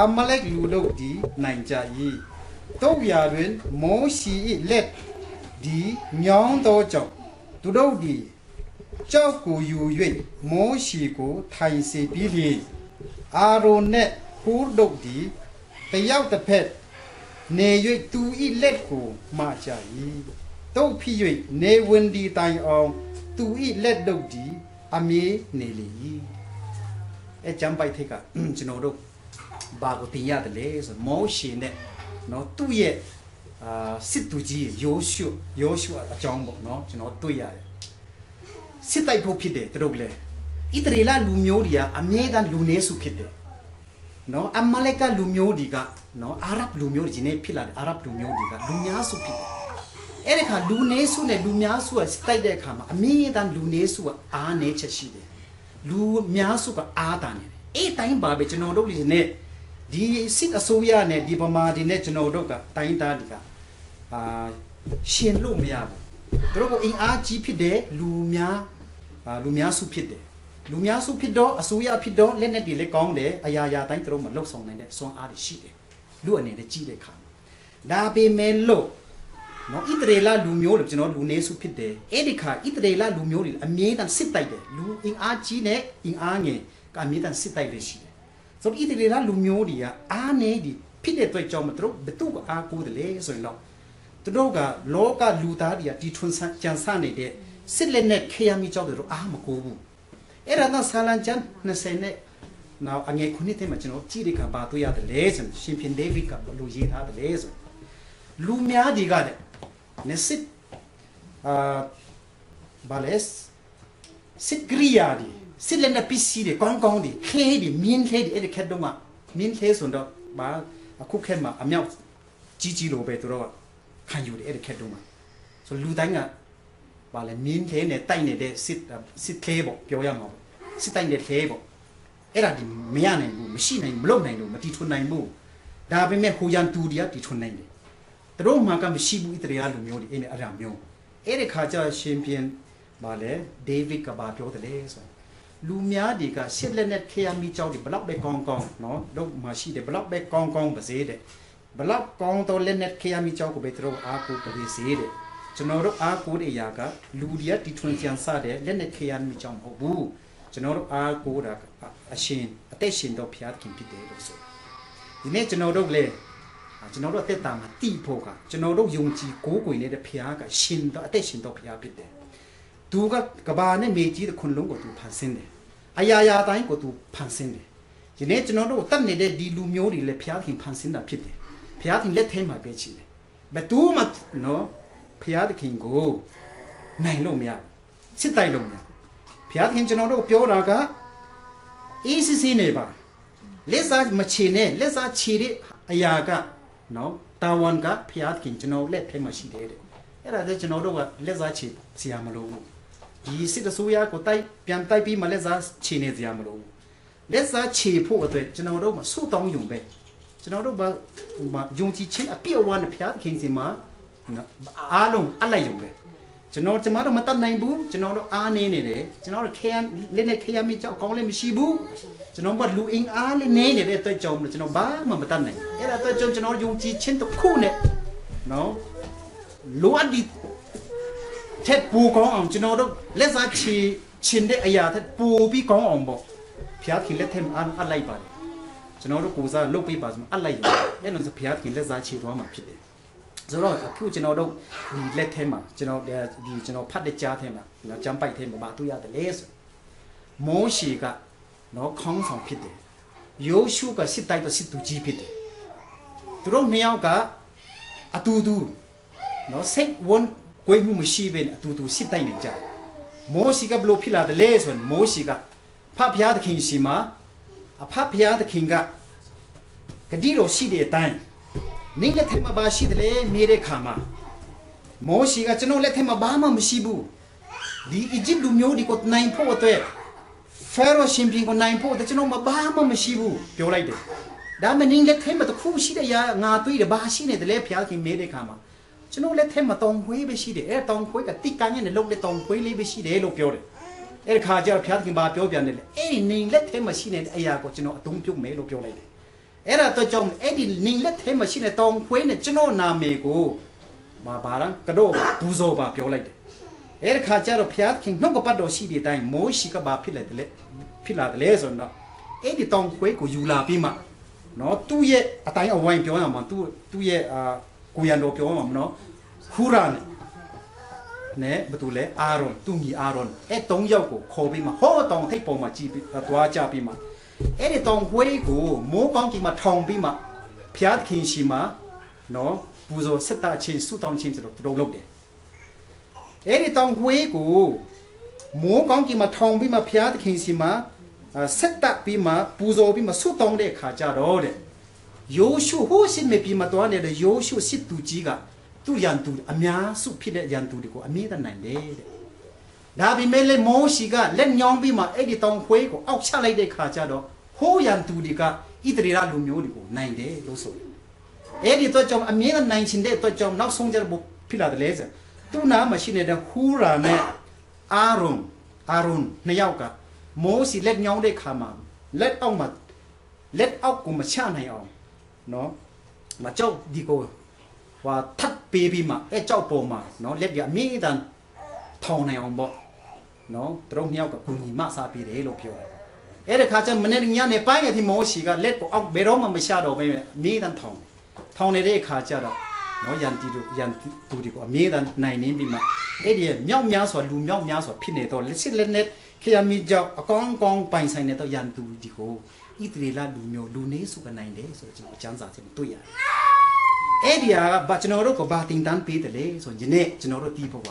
Amalek lu dau di nai ja i, tau ya rin Mawshe i let di nyawng taw jawng, tu dau di, chyawk ku yu yawng Mawshe ku htai se byi li, Aron ne Hur dau di, tayau tahpet, ne yawng tu i let ku ma ja i, tau hpyi yawng ne wun di tai awng, tu i let dau di, amye ne li i. E jam bai hte ga, ကျွန်တော်တို့ ဘာကိုတင်ရတယ်လဲဆိုတော့ မောရှေနဲ့နော်သူ့ရဲ့အာစစ်သူကြီးယောရှုယောရှုအကြောင်းပေါ့နော်ကျွန်တော်တွေ့ရတယ်စစ်တိုက်ဖို့ဖြစ်တယ်သူတို့ကလည်းဣသရေလလူမျိုးတွေကအမြဲတမ်းလူနည်းစုဖြစ်တယ်နော်အမလက်ကလူမျိုးတွေကနော်အာရပ်လူမျိုးတွေဒီနေ့ဖြစ်လာတဲ့အာရပ်လူမျိုးတွေကလူများစုဖြစ်တယ်အဲ့ဒီခါလူနည်းစုနဲ့လူများစုကစစ်တိုက်တဲ့အခါမှာအမြဲတမ်းလူနည်းစုကအားနည်းချက်ရှိတယ် လူများစုကအားတာနေတယ်အဲ့တိုင်းပါပဲကျွန်တော်တို့လည်းနဲ့ဒီစစ်အစိုးရနဲ့ဒီဗမာတွေနဲ့ကျွန်တော်တို့ကတိုင်းသားတွေကအာရှင်လို့မရဘူးသူတို့ကအင်အားကြီးဖြစ်တယ်လူများအာလူများစုဖြစ်တယ်လူများစုဖြစ်တော့အစိုးရဖြစ်တော့လက်နက်တွေလည်းကောင်းတယ်အရာရာတိုင်းသူတို့မလုပ်ဆောင်နိုင်တဲ့စွမ်းအားတွေရှိတယ်လူအနေနဲ့ကြီးတဲ့ခါမှာ ဒါပေမဲ့လို့နော်ဣသရေလလူမျိုးလို့ကျွန်တော်လူနည်းစုဖြစ်တယ်အဲ့ဒီခါဣသရေလလူမျိုးတွေအမြဲတမ်းစစ်တိုက်တယ်လူအင်အားကြီးနဲ့အင်အားငယ်ကအမြဲတမ်းစစ်တိုက်လေရှိတယ်ဆိုတော့ဣသရေလလူမျိုးတွေကအားနည်းဒီဖြစ်တဲ့အတွက်ကြောင့်မသူတို့ဘသူ့ကိုအားကိုးတယ်လဲဆိုရင်တော့သူတို့ကလောကလူသားတွေကတီထွင်ကြံစနေတဲ့စစ်လက်နက်ခဲယမ်းမျိုးကြောင့်တို့အားမကိုးဘူးအဲ့ဒါကဆာလံကျမ်း20နဲ့နောက်အငယ်9ထဲမှာကျွန်တော်ကြည့်တဲ့အခါဘာတွေ့ရတယ်လဲဆိုရင်ရှင်ဖျင်ဒေးဗစ်ကဘယ်လိုရေးထားတယ်လဲဆိုရင်လူများတွေကလည်းနစစ်အာဘာလဲစစ်ကရိယာတွေစစ်လက်နက်ပစ္စည်းတွေကောင်းကောင်းတွေခဲတွေမြင်းခဲတွေအဲ့ဒီခက်တုန်းကမြင်းခဲဆိုတော့ဘာအခုခက်မှာအမြောက်ကြီးကြီးလိုပဲသူတို့ကခံယူတယ်အဲ့ဒီခက်တုန်းကဆိုလူတိုင်းက ဘာလဲမြင်းထဲနဲ့တိုက်နေတဲ့စစ်စစ်ထဲပေါ့ပြောရမှာပေါ့စစ်တိုက်တဲ့ထဲပေါ့အဲ့ဒါဒီမရနိုင်ဘူးမရှိနိုင်ဘူးမလုပ်နိုင်ဘူးမတီထွင်နိုင်ဘူးဒါပေမဲ့ဟိုရန်သူတွေကတီထွင်နိုင်တယ်သူတို့မှာကမရှိဘူးဣသရေလလူမျိုးတွေအဲ့နဲ့အဲ့ဒါမျိုးအဲ့ဒီခါကျတော့ရှင်ပြန်ဘာလဲဒေးဗစ်ကဘာပြောတယ်လဲဆိုတော့လူများတွေကစစ်လက်နက်ခဲယမ်းမီးကျောက်တွေဘလောက်ပဲကောင်းကောင်းနော်တို့မှာရှိတယ်ဘလောက်ပဲကောင်းကောင်းပါစေတဲ့ ဘလောက်ကောင်းသောလက်နက်ခဲယမ်းမီးကျောက်ကိုပဲကျွန်တော်တို့အားကိုးကလေးစေတဲ့ကျွန်တော်တို့အားကိုးတဲ့အရာကလူတွေကတီထွင်ကြံစတဲ့လက်နက်ခဲယမ်းမီးကျောက်မဟုတ်ဘူးကျွန်တော်တို့အားကိုးတာကအရှင်အသက်ရှင်သောဘုရားသခင်ဖြစ်တယ်လို့ဆိုဒီနေ့ကျွန်တော်တို့လည်းကျွန်တော်တို့အသက်တာမှာတည်ဖို့ကကျွန်တော်တို့ယုံကြည်ကိုးကွယ်နေတဲ့ဘုရားကရှင်သောအသက်ရှင်သောဘုရားဖြစ်တယ်သူကကဘာနဲ့မြေကြီးတစ်ခုလုံးကိုသူဖန်ဆင်းတယ်အရာရာတိုင်းကိုသူဖန်ဆင်းတယ် ယနေ့ကျွန်တော်တို့တတ်နေတဲ့ဒီလူမျိုးတွေလည်းဘုရားသခင်ဖန်ဆင်းတာဖြစ်တယ်။ဘုရားသခင်လက်ထဲမှာပဲရှိတယ်။ဘယ်သူမှနော်ဘုရားသခင်ကိုနိုင်လို့မရဘူး။စစ်တိုက်လို့မရဘူး။ဘုရားသခင်ကျွန်တော်တို့ပြောတာကအေးစစ်စစ်နေပါ။လက်စားမချေနဲ့လက်စားချေတဲ့အရာကနော်တာဝန်ကဘုရားသခင်ကျွန်တော်လက်ထဲမှာရှိတယ်တဲ့။အဲ့ဒါလည်းကျွန်တော်တို့ကလက်စားချေစရာမလိုဘူး။ဒီစစ်အစိုးရကိုတိုက်ပြန်တိုက်ပြီးမှလက်စားချေနေစရာမလိုဘူး။လက်စားချေဖို့အတွက်ကျွန်တော်တို့မှာဆုတောင်းရုံပဲကျွန်တော်တို့ဘာဟိုမှာယုံကြည်ခြင်းအပြည့်အဝနဲ့ဘုရားသခင်စီမှာနော်အားလုံးအပ်လိုက်ရုံပဲကျွန်တော်ကျမတို့မတတ်နိုင်ဘူးကျွန်တော်တို့အားနည်းနေတယ်ကျွန်တော်တို့ခဲယမ်းလက်နဲ့ခဲယမ်းမီးကျောက်အကောင်းလည်းမရှိဘူးကျွန်တော်ကလူအင်အားလည်းနည်းနေတဲ့အတွက်ကြောင့်မလို့ကျွန်တော်ဘာမှမတတ်နိုင်ဘူးအဲ့ဒါအတွက်ကြောင့်ကျွန်တော်ယုံကြည်ခြင်းတစ်ခုနဲ့နော်လိုအပ်သည့်ထက်ပိုကောင်းအောင်ကျွန်တော်တို့လက်စားချေချင်တဲ့အရာထက်ပိုပြီးကောင်းအောင်ပေါ့ဘုရားသခင်လက်ထဲမှာအားလုံးအပ်လိုက်ပါတယ်ကျွန်တော်တို့ကိုယ်စားလုပ်ပေးပါဆိုမှအပ်လိုက်ရုံပဲအဲ့လိုဆိုဘုရားသခင်လက်စားချေသွားမှာဖြစ်တယ်ဆိုတော့အခုကျွန်တော်တို့ဒီလက်ထဲမှာကျွန်တော်ဒီကျွန်တော်ဖတ်တဲ့ကြားထဲမှာနော်ကျမ်းပိုဒ်ထဲမှာဘာတွေ့ရတယ်လဲဆိုမောရှေက နော်၊ ခေါင်းဆောင်ဖြစ်တယ်။ ယောရှုက စစ်တိုက်တော့ စစ်သူကြီးဖြစ်တယ်။ သူတို့နှစ်ယောက်က အတူတူနော်၊ စိတ်ဝမ်းကွဲမှုမရှိဘဲနဲ့ အတူတူစစ်တိုက်နေကြတယ်။ မောရှေက ဘယ်လိုဖြစ်လာသလဲဆိုရင်၊ မောရှေက ဖဘုရားသခင်ဆီမှာ၊ အဖဘုရားသခင်က ဂတိတော်ရှိတဲ့အတိုင်း နင့်လက်ထဲမှာဘာရှိသလဲမေးတဲ့အခါမှာ၊ မောရှေက ကျွန်တော်လက်ထဲမှာဘာမှမရှိဘူး။ ဒီအီဂျစ်လူမျိုးတွေကိုနိုင်ဖို့အတွက်၊ ဖာရောရှင်ဘုရင်ကိုနိုင်ဖို့အတွက် ကျွန်တော်မှာဘာမှမရှိဘူးပြောလိုက်တယ်။ ဒါပေမဲ့ နင့်လက်ထဲမှာတစ်ခုရှိတဲ့အရာ ငါတွေ့တယ်၊ ဘာရှိနေသလဲ ဘုရားသခင်မေးတဲ့အခါမှာ၊ ကျွန်တော်လက်ထဲမှာတောင်ခွေးပဲရှိတယ်။ အဲတောင်ခွေးက တိတ်ကန်းနဲ့လုပ်တဲ့တောင်ခွေးလေးပဲရှိတယ်လို့ပြောတယ်။ အဲတခါကျတော့ ဘုရားသခင်ဘာပြောပြန်လဲလဲ၊ အဲ့ဒီနင့်လက်ထဲမှာရှိနေတဲ့အရာကို ကျွန်တော်အသုံးပြုမယ်လို့ပြောလိုက်တယ်။ အဲ့ဒါအတွက်ကြောင့် အဲ့ဒီနင့်လက်ထဲမှာရှိတဲ့တောင်ခွေးနဲ့ ကျွန်တော်နာမည်ကို ဘာဘာလား၊ ကတော့ပါ၊ ပူဇော်ပါပြောလိုက်တယ်။ အဲ့ဒီခါကျတော့ ဘုရားသခင်နှုတ်ကပတ်တော်ရှိတဲ့အတိုင်း မောရှေက ဘာဖြစ်လာတယ်လဲ၊ ဖြစ်လာတယ်လဲဆိုတော့၊ အဲ့ဒီတောင်ခွေးကိုယူလာပြီးမှနော်၊ သူ့ရဲ့အတိုင်းအဝိုင်းပြောရမှာ၊ သူ့သူ့ရဲ့အာကိုယ်ရံတော်ပြောရမှာနော်၊ ဟူရန်နဲ့ ဘယ်သူလဲ၊ အာရွန်၊ သူ့ညီအာရွန်၊ အဲ့သုံးယောက်ကိုခေါ်ပြီးမှ ဟောတောင်ထိပ်ပေါ်မှာကြည့်ပြီး၊ သွားကြပြီးမှ၊ အဲ့ဒီတောင်ခွေးကိုမိုးကောင်းကင်မှာထောင်ပြီးမှ၊ ဘုရားသခင်ရှိမှနော်၊ ပူဇော်ဆက်သခြင်း၊ ဆုတောင်းခြင်းဆိုတော့ သူတို့လုပ်တယ်။ အဲ့ဒီတောင်ခွေးကိုမိုးကောင်းကင်မှာထောင်ပြီးမှ၊ ဘုရားသခင်ရှိမှအာဆက်သပြီးမှ၊ ပူဇော်ပြီးမှ၊ ဆုတောင်းတဲ့အခါကျတော့တဲ့၊ ယောရှုဟိုးစစ်မြေပြင်မှာသွားနေတဲ့ ယောရှုစစ်သူကြီးက သူ့ရန်သူအများစုဖြစ်တဲ့ရန်သူတွေကို အမြဲတမ်းနိုင်တယ်တဲ့။ ဒါပေမဲ့လည်း မောရှေကလက်ညှောင်းပြီးမှ အဲ့ဒီတောင်ခွေးကိုအောက်ချလိုက်တဲ့ခါကျတော့၊ ဟိုးရန်သူတွေက ဣသရေလလူမျိုးတွေကိုနိုင်တယ်လို့ဆိုတယ်။ အဲ့ဒီအတွက်ကြောင့် အမြဲတမ်းနိုင်ချင်တဲ့အတွက်ကြောင့် နောက်ဆုံးကျတော့ ဘာဖြစ်လာသလဲဆိုတော့၊ သူ့နားမှာရှိနေတဲ့ ဟူရန်နဲ့အာရွန်၊ အာရွန်နှစ်ယောက်က မောရှေလက်ညှောင်းတဲ့အခါမှာ လက်အောက်မှာ၊ လက်အောက်ကိုမချနိုင်အောင်နော်၊ မကျောက်ဒီကိုဟိုထပ်ပေးပြီးမှ၊ အဲကျောက်ပေါ်မှာနော်၊ လက်တွေအမြဲတမ်းထောင်နိုင်အောင်ပေါ့နော်၊ သူတို့နှစ်ယောက်ကကူညီမစပေးတယ်လို့ပြောတယ်။ အဲ့ဒီခါကျ မနေ့ညနေပိုင်းအထိ မောရှေက လက်ကိုအောက်ဘယ်တော့မှမချတော့ဘဲ အမြဲတမ်းထောင်တယ်။ ထောင်နေတဲ့အခါကျတော့နော်၊ ရန်တီတို့၊ ရန်သူတွေကို အမြဲတမ်းနိုင်နှင်းပြီးမှ၊ အဲ့ဒီမြောက်များစွာ၊ လူမြောက်များစွာဖြစ်နေတော့၊ လက်စစ်လက်နက် ခဲယမ်းမီးကျောက်အကောင်းကောင်းပိုင်ဆိုင်နေတော့ ရန်သူတွေကို ဣသရေလလူမျိုး လူနည်းစုကနိုင်တယ်ဆိုတော့ ကျွန်တော်အကျမ်းစာထဲမှာတွေ့ရတယ်။ အဲ့ဒီဟာက ဘာ၊ ကျွန်တော်တို့ကို ဘာသင်တန်းပေးတယ်လဲဆိုရင်၊ ယနေ့ကျွန်တော်တို့ဒီဘဝ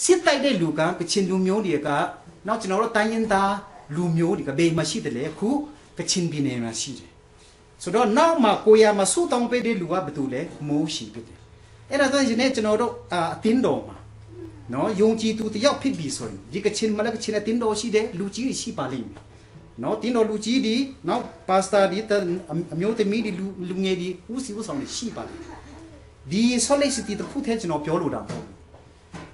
စစ်တိုက်တဲ့လူက ကချင်လူမျိုးတွေက၊ နောက်ကျွန်တော်တို့တိုင်းရင်းသားလူမျိုးတွေက ဘယ်မှာရှိတယ်လဲ။ အခုကချင်ပြည်နယ်မှာရှိတယ်။ ဆိုတော့ နောက်မှာကိုယ်ရံမှာဆုတောင်းပေးတဲ့လူက ဘယ်သူလဲ။ မောရှေဖြစ်တယ်။ အဲ့ဒါကြောင့် ယနေ့ကျွန်တော်တို့အာအသင်းတော်မှာနော်၊ ယုံကြည်သူတစ်ယောက်ဖြစ်ပြီဆိုရင်၊ ဒီကချင်မှာလည်း ကချင်အသင်းတော်ရှိတယ်၊ လူကြီးတွေရှိပါလိမ့်မယ်နော်။ သင်းတော်လူကြီးတွေ၊ နောက်ပါစတာတွေ၊ အမျိုးသမီးတွေ၊ လူလူငယ်တွေ၊ ဦးစီးဦးဆောင်တွေရှိပါလိမ့်မယ်။ ဒီ Salt Lake City တစ်ခုထဲကျွန်တော်ပြောလို့တာမဟုတ်ဘူး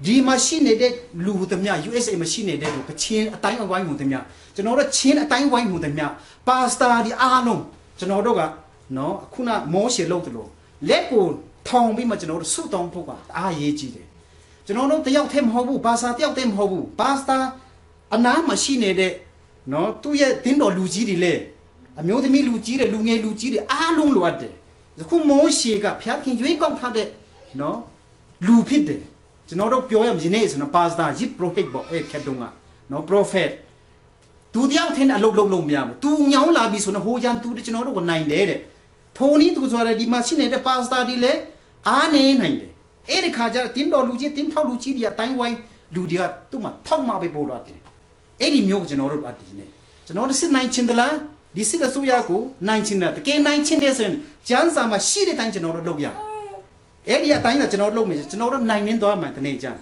။ ဒီမှာရှိနေတဲ့လူဟူသမျှ၊ USA မှာရှိနေတဲ့လူ၊ ကချင်အတိုင်းအဝိုင်းဟူသမျှ၊ ကျွန်တော်တို့ချင်းအတိုင်းဝိုင်းဟူသမျှ၊ ပါစတာတွေအားလုံး၊ ကျွန်တော်တို့ကနော်၊ ခုနမောရှေလုပ်သလို လက်ကိုထောင်ပြီးမှ ကျွန်တော်တို့ဆုတောင်းဖို့က အားအရေးကြီးတယ်။ ကျွန်တော်တို့တစ်ယောက်တည်းမဟုတ်ဘူး၊ ပါစတာတစ်ယောက်တည်းမဟုတ်ဘူး၊ ပါစတာအနားမှာရှိနေတဲ့နော်၊ သူ့ရဲ့သင်းတော်လူကြီးတွေလည်း၊ အမျိုးသမီးလူကြီးတွေ၊ လူငယ်လူကြီးတွေ အားလုံးလိုအပ်တယ်။ ယခုမောရှေက ဘုရားသခင်ရွေးကောက်ထားတဲ့နော်၊ လူဖြစ်တယ်။ ကျွန်တော်တို့ပြောရမယ်၊ ယနေ့ဆိုရင် ပါစတာ၊ ယဇ်ပုရောဟိတ်ပေါ့၊ အဲ့ခေတ်တုန်းကနော်၊ prophet။ သူတစ်ယောက်ထဲနဲ့အလုပ်လုပ်လို့မရဘူး။ သူညောင်းလာပြီဆိုရင် ဟိုရန်သူတွေ ကျွန်တော်တို့ကိုနိုင်တယ်တဲ့။ ထိုနည်းသူစွာလည်း ဒီမှာရှိနေတဲ့ပါစတာတွေလည်းအားနည်းနိုင်တယ်။ အဲ့ဒီခါကျတော့ အသင်းတော်လူကြီး၊ အသင်းထောက်လူကြီးတွေ၊ အတိုင်းဝိုင်းလူတွေက သူ့မှာထောက်မပေးဖို့လိုအပ်တယ်။ အဲ့ဒီမျိုးကိုကျွန်တော်တို့လိုအပ်တယ်။ ယနေ့ကျွန်တော်တို့စစ်နိုင်ချင်သလား။ ဒီစစ်အစိုးရကိုနိုင်ချင်သလား။ တကယ်နိုင်ချင်တယ်ဆိုရင် ကျမ်းစာမှာရှိတဲ့အတိုင်း ကျွန်တော်တို့လုပ်ရမယ်။ အဲ့ဒီအတိုင်းသာကျွန်တော်တို့လုပ်မယ်ဆိုရင် ကျွန်တော်တို့နိုင်နှင်းသွားမှာ။ တနေ့ကျရင်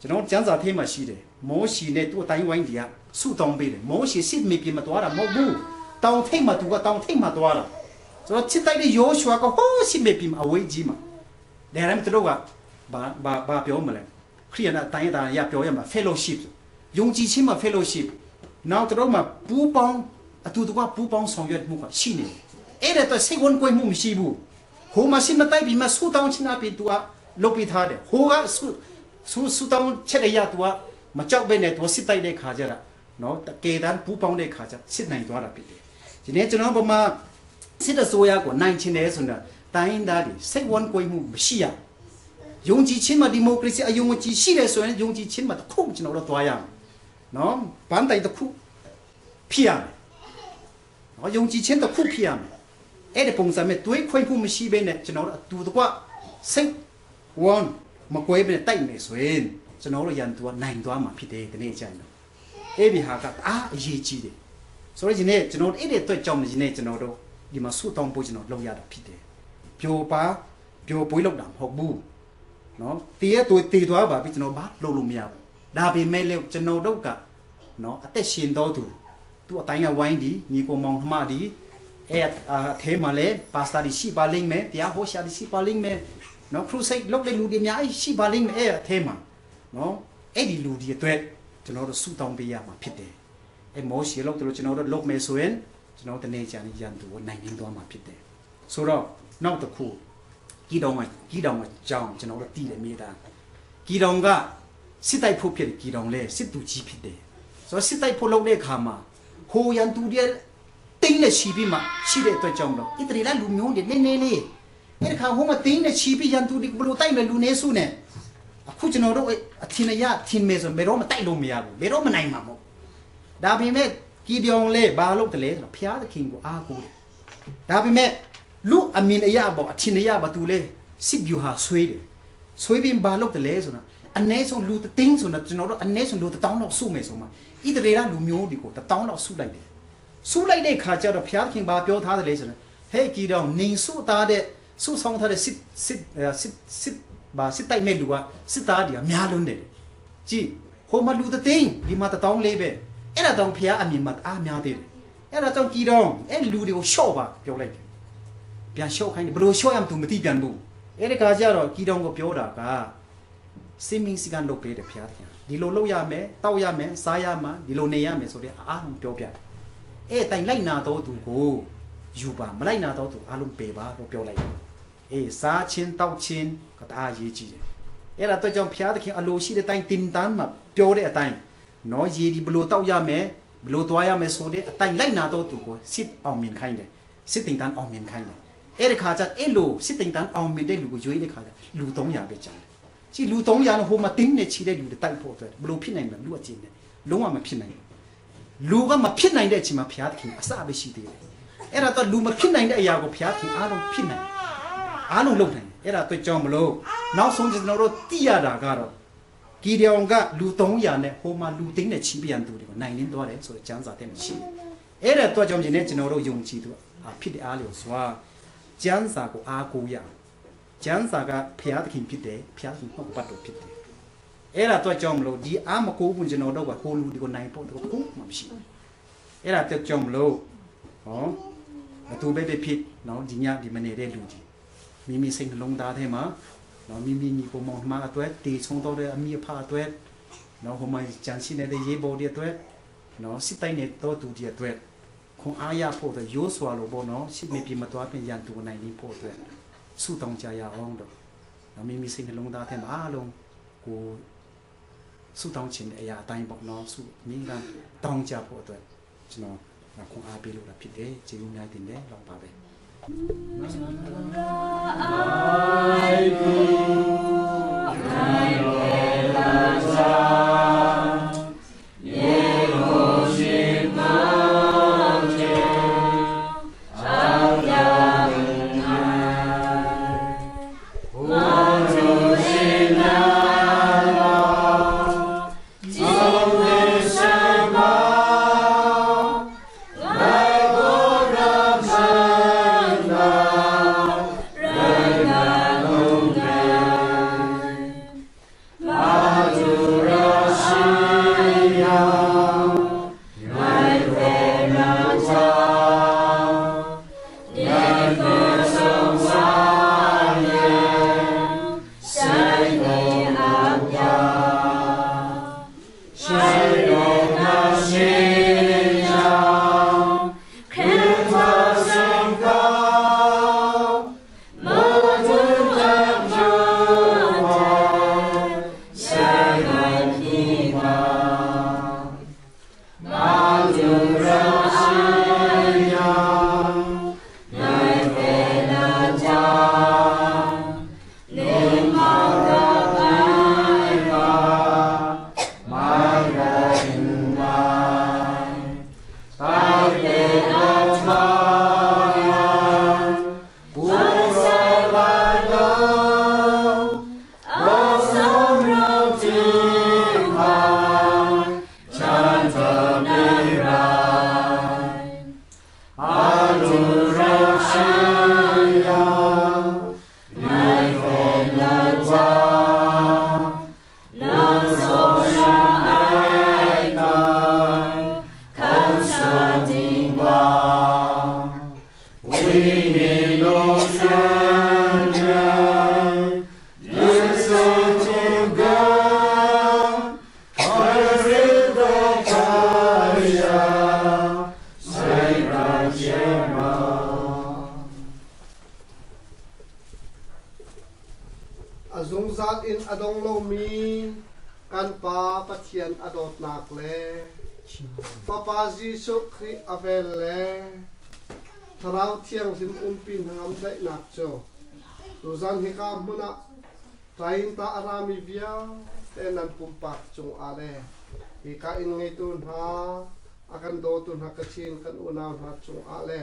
ကျွန်တော်တို့ကျမ်းစာထဲမှာရှိတယ်။ မောရှေနဲ့သူ့အတိုင်းဝိုင်းတွေကဆုတောင်းပေးတယ်။ မောရှေစစ်မြေပြင်မှာသွားတာမဟုတ်ဘူး။ တောင်ထိပ်မှာ၊ သူကတောင်ထိပ်မှာသွားတာ။ ဆိုတော့ စစ်တိုက်တဲ့ယောရှုက ဟိုးစစ်မြေပြင်မှာ၊ အဝေးကြီးမှာ။ ဒါပေမဲ့ သူတို့က ဘာ၊ ဘာ၊ ဘာပြောမလဲ။ ခရစ်ယာန်အတိုင်းအတာအရပြောရမှာ၊ fellowship၊ ယုံကြည်ခြင်းမှာ fellowship၊ နောက်သူတို့မှာပူးပေါင်း၊ အတူတကွပူးပေါင်းဆောင်ရွက်မှုကရှိနေတယ်။ အဲ့ဒါအတွက်စိတ်ဝမ်းကွဲမှုမရှိဘူး။ ဟိုမှာစစ်မတိုက်ပြီးမှ ဆုတောင်းခြင်းအပြင် သူကလုပ်ပေးထားတယ်။ ဟိုကဆု၊ ဆု၊ ဆုတောင်းချက်အရ သူကမကြောက်ဘဲနဲ့ သူကစစ်တိုက်တဲ့ခါကျတော့နော်၊ တကယ်တမ်းပူးပေါင်းတဲ့ခါကျ စစ်နိုင်သွားတာဖြစ်တယ်။ ဒီနေ့ကျွန်တော်ဗမာစစ်အစိုးရကိုနိုင်ချင်တယ်ဆိုတော့ တိုင်းရင်းသားတွေစိတ်ဝမ်းကွဲမှုမရှိရဘူး။ ယုံကြည်ခြင်းမှာ ဒီမိုကရေစီအယုံအကြည်ရှိတယ်ဆိုရင် ယုံကြည်ခြင်းမှာတစ်ခုကျွန်တော်တို့သွားရမယ်နော်။ ပန်းတိုင်တစ်ခုဖြစ်ရမယ်။ ယုံကြည်ခြင်းတစ်ခုဖြစ်ရမယ်။ အဲ့ဒီပုံစံနဲ့ တွေးခွင့်မှုမရှိဘဲနဲ့ ကျွန်တော်တို့အတူတကွ စိတ်ဝမ်းမကွဲဘဲနဲ့ တိုက်မယ်ဆိုရင် ကျွန်တော်တို့ရန်သူက နိုင်သွားမှာဖြစ်တယ်။ ဒီနေ့အကြိုင်တော့ အဲ့ဒီဟာက တအားအရေးကြီးတယ်။ ဆိုတော့ ယနေ့ ကျွန်တော်တို့ အဲ့ဒီအတွက်ကြောင့် ယနေ့ ကျွန်တော်တို့ ဒီမှာ ဆုတောင်းပွဲ ကျွန်တော် လုပ်ရတာဖြစ်တယ်။ ပျော်ပါ ပျော်ပွဲလုပ်တာ မဟုတ်ဘူးနော်။ သေရတူသေသွားပါပြီ။ ကျွန်တော် ဘာလုပ်လို့မရဘူး။ ဒါပေမဲ့လည်း ကျွန်တော်တို့က နော် အသက်ရှင်သောသူ၊ သူ့အတိုင်းအဝိုင်းဒီ၊ ညီအကိုမောင်နှမဒီ၊ အဲ၊ အာ၊ အထဲမှာလည်း ပါစတာတွေ ရှိပါလိမ့်မယ်၊ တရားဟောဆရာတွေ ရှိပါလိမ့်မယ်၊ နော်၊ ခရူစိတ်လုပ်တဲ့လူတွေ အများကြီး ရှိပါလိမ့်မယ်၊ အဲ၊ အထဲမှာ၊ နော်၊ အဲ့ဒီလူတွေအတွက် ကျွန်တော်တို့ ဆုတောင်းပေးရမှာ ဖြစ်တယ်။ အဲ၊ မောရှေလုပ်သလို ကျွန်တော်တို့ လုပ်မယ်ဆိုရင်၊ ကျွန်တော်တို့ တနေ့ကျရင် ရန်သူကို နိုင်နင်းသွားမှာ ဖြစ်တယ်။ ဆိုတော့ နောက်တစ်ခု၊ ကီဒေါင်က၊ ကီဒေါင်အကြောင်း ကျွန်တော်တို့ သိတယ် မိသား။ ကီဒေါင်က စစ်တိုက်ဖို့ဖြစ်တယ်။ ကီဒေါင်လည်း စစ်သူကြီးဖြစ်တယ်။ ဆိုတော့ စစ်တိုက်ဖို့လုပ်တဲ့အခါမှာ ဟိုရန်သူတွေက သိန်းနဲ့ချီပြီးမှ ရှိတဲ့အတွက်ကြောင့်မလို့ ဣသရေလလူမျိုးတွေ နည်းနည်းလေး၊ အဲ့ဒီအခါ ဟိုမှာ သိန်းနဲ့ချီပြီး ရန်သူတွေ ဘယ်လိုတိုက်မလဲ၊ လူနည်းစုနဲ့။ အခု ကျွန်တော်တို့ အထင်အရ ထင်မယ်ဆိုရင် ဘယ်တော့မှ တိုက်လို့မရဘူး။ ဘယ်တော့မှ နိုင်မှာမဟုတ်ဘူး။ ဒါပေမဲ့ ကီဒေါင်လည်း ဘာလုပ်တယ်လဲဆိုတော့ ဘုရားသခင်ကို အားကိုးတယ်။ ဒါပေမဲ့ လူ့အမြင်အရပေါ့၊ အထင်အရပေါ့၊ သူလည်း စစ်ဗျူဟာဆွဲတယ်။ ဆွဲပြီး ဘာလုပ်တယ်လဲဆိုတော့ အနည်းဆုံး လူတစ်သိန်းဆိုတော့ ကျွန်တော်တို့ အနည်းဆုံး လူတစ်သောင်းလောက် စုမယ်ဆိုမှ ဣသရေလလူမျိုးတွေကို တစ်သောင်းလောက် စုလိုက်တယ်။ စုလိုက်တဲ့အခါကျတော့ ဘုရားသခင် ဘာပြောထားတယ်လဲဆိုတော့ ဟဲ့ ကီဒေါင်၊ နင်စုထားတဲ့၊ စုဆောင်းထားတဲ့ စစ်၊ စစ်၊ အဲ၊ စစ်၊ စစ်၊ ဘာ၊ စစ်တိုက်မဲ့လူက စစ်သားတွေက များလွန်းတယ်။ ကြည့်၊ ဟိုမှာ လူတစ်သိန်း၊ ဒီမှာ တစ်သောင်းလေးပဲ။ အဲ့ဒါတောင် ဘုရားအမြင်မှာ တအားများသေးတယ်။ အဲ့ဒါကြောင့် ကီဒေါင်၊ အဲ့လူတွေကို လျှော့ပါ ပြောလိုက်တယ်။ ပြန်လျှော့ခိုင်းတယ်။ ဘယ်လိုလျှော့ရမှန်း သူမသိပြန်ဘူး။ အဲ့ဒီအခါကျတော့ ကီဒေါင်ကို ပြောတာက စည်းမျဉ်းစည်းကမ်း လုပ်ပေးတယ် ဘုရားသခင်က။ ဒီလိုလုပ်ရမယ်၊ သောက်ရမယ်၊ စားရမှာ၊ ဒီလိုနေရမယ်ဆိုတဲ့ အားလုံး ပြောပြတယ်။ အဲ၊ တိုင်လိုက်နာသောသူကို ယူပါ၊ မလိုက်နာသောသူ အားလုံး ပယ်ပါလို့ ပြောလိုက်တယ်။ အဲ၊ စားခြင်း၊ သောက်ခြင်းက တအားအရေးကြီးတယ်။ အဲ့ဒါအတွက်ကြောင့် ဘုရားသခင် အလိုရှိတဲ့အတိုင်း သင်တန်းမှာ ပြောတဲ့အတိုင်း နော်၊ ရေဒီ ဘယ်လိုသောက်ရမယ်၊ ဘယ်လိုသွားရမယ်ဆိုတဲ့ အတိုင်း လိုက်နာသောသူကို စစ်အောင်မြင်ခိုင်းတယ်။ စစ်သင်တန်း အောင်မြင်ခိုင်းတယ်။ အဲ့ဒီခါကျ အဲ့လို စစ်သင်တန်း အောင်မြင်တဲ့လူကို ရွေးတဲ့ခါကျ လူသုံးရာပဲကျန်တယ်။ ကြည့်၊ လူသုံးရာနဲ့ ဟိုမှာ သိန်းနဲ့ချီတဲ့လူတွေ တိုက်ဖို့အတွက် ဘယ်လိုဖြစ်နိုင်မလဲ။ လူ့အကြည့်နဲ့ လုံးဝ မဖြစ်နိုင်ဘူး။ လူက မဖြစ်နိုင်တဲ့အချိန်မှာ ဘုရားသခင် အစပဲရှိသေးတယ်။ အဲ့ဒါတော့ လူမဖြစ်နိုင်တဲ့အရာကို ဘုရားသခင် အားလုံးဖြစ်နိုင်တယ်။ အားလုံးလုပ်နိုင်တယ်။ အဲ့ဒါအတွက်ကြောင့်မလို့ နောက်ဆုံး ကျွန်တော်တို့ သိရတာကတော့ ကီဒေါင်က လူသုံးရာနဲ့ ဟိုမှာ လူသိန်းနဲ့ချီပြီး ရန်သူတွေကို နိုင်နင်းသွားတယ်ဆိုတဲ့ ကျမ်းစာထဲမှာရှိတယ်။ အဲ့ဒါအတွက်ကြောင့် ယနေ့ ကျွန်တော်တို့ ယုံကြည်သူ အဖြစ်အားလျော်စွာ ကျမ်းစာကို အားကိုးရအောင်။ ကျမ်းစာက ဘုရားသခင်ဖြစ်တယ်။ ဘုရားသခင် နှုတ်ကပတ်တော်ဖြစ်တယ်။ အဲ့ဒါအတွက်ကြောင့်မလို့ ဒီအားမကိုးဘူး ကျွန်တော်တို့က ဟိုလူတွေကို နိုင်ဖို့အတွက် တခုမှမရှိဘူး။ အဲ့ဒါအတွက်ကြောင့်မလို့ နော်၊ ဘယ်သူပဲဖြစ်ဖြစ် နော်၊ ဒီည ဒီမနေ့တဲ့လူကြီး မိမိစိတ်နှလုံးသားထဲမှာ နော်၊ မိမိညီအစ်ကိုမောင်နှမအတွက်၊ သေဆုံးသွားတဲ့ အမိအဖအတွက်၊ နော်၊ ဟိုမှာ ကျန်ရှိနေတဲ့ ရဲဘော်တွေအတွက်၊ နော်၊ စစ်တိုက်နေသောသူတွေအတွက် ခွန်အားရဖို့အတွက် ယိုးစွာလိုပေါ့နော်၊ စစ်မြေပြင်မသွားခင် ရန်သူကို နိုင်နင်းဖို့အတွက် ဆုတောင်းကြရအောင်လို့၊ နော်၊ မိမိစိတ်နှလုံးသားထဲမှာ အားလုံးကို ဆုတောင်းချင်တဲ့အရာအတိုင်းပေါ့နော်၊ ဆုအမြဲတမ်း တောင်းကြဖို့အတွက် ကျွန်တော် ခွန်အားပေးလို့တာဖြစ်တယ်။ ကျေးဇူးများတင်တယ်။ လောက်ပါပဲ။ A dawng lo mi, kan Pa Pathian a dawtnak le, Mapa Jesu Hkri a vel le, Thlarau Thianghlim Umpi Hkangam daihnak chu, duzan hika hmun a, tai nta a ra mi vialte nan pumpak chunga le, hika in ngaitu hna, a kan dawtu hna, Kachin kan unau hna chunga le,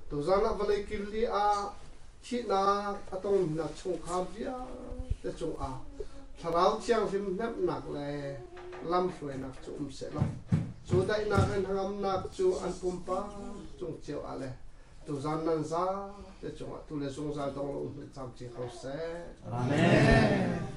duzan a Vawlei Kinli a, hti na, a tawng na hkungga vialte chunga, Thlarau Thianghlim hnemnak le lam hruainak chu um se law. Chu daihnak le hkangamnak chu an pumpak chung chye a le, duzan nan za te chunga, tu le zungzal dawng lo n hmit tsam chye kau se. Amen.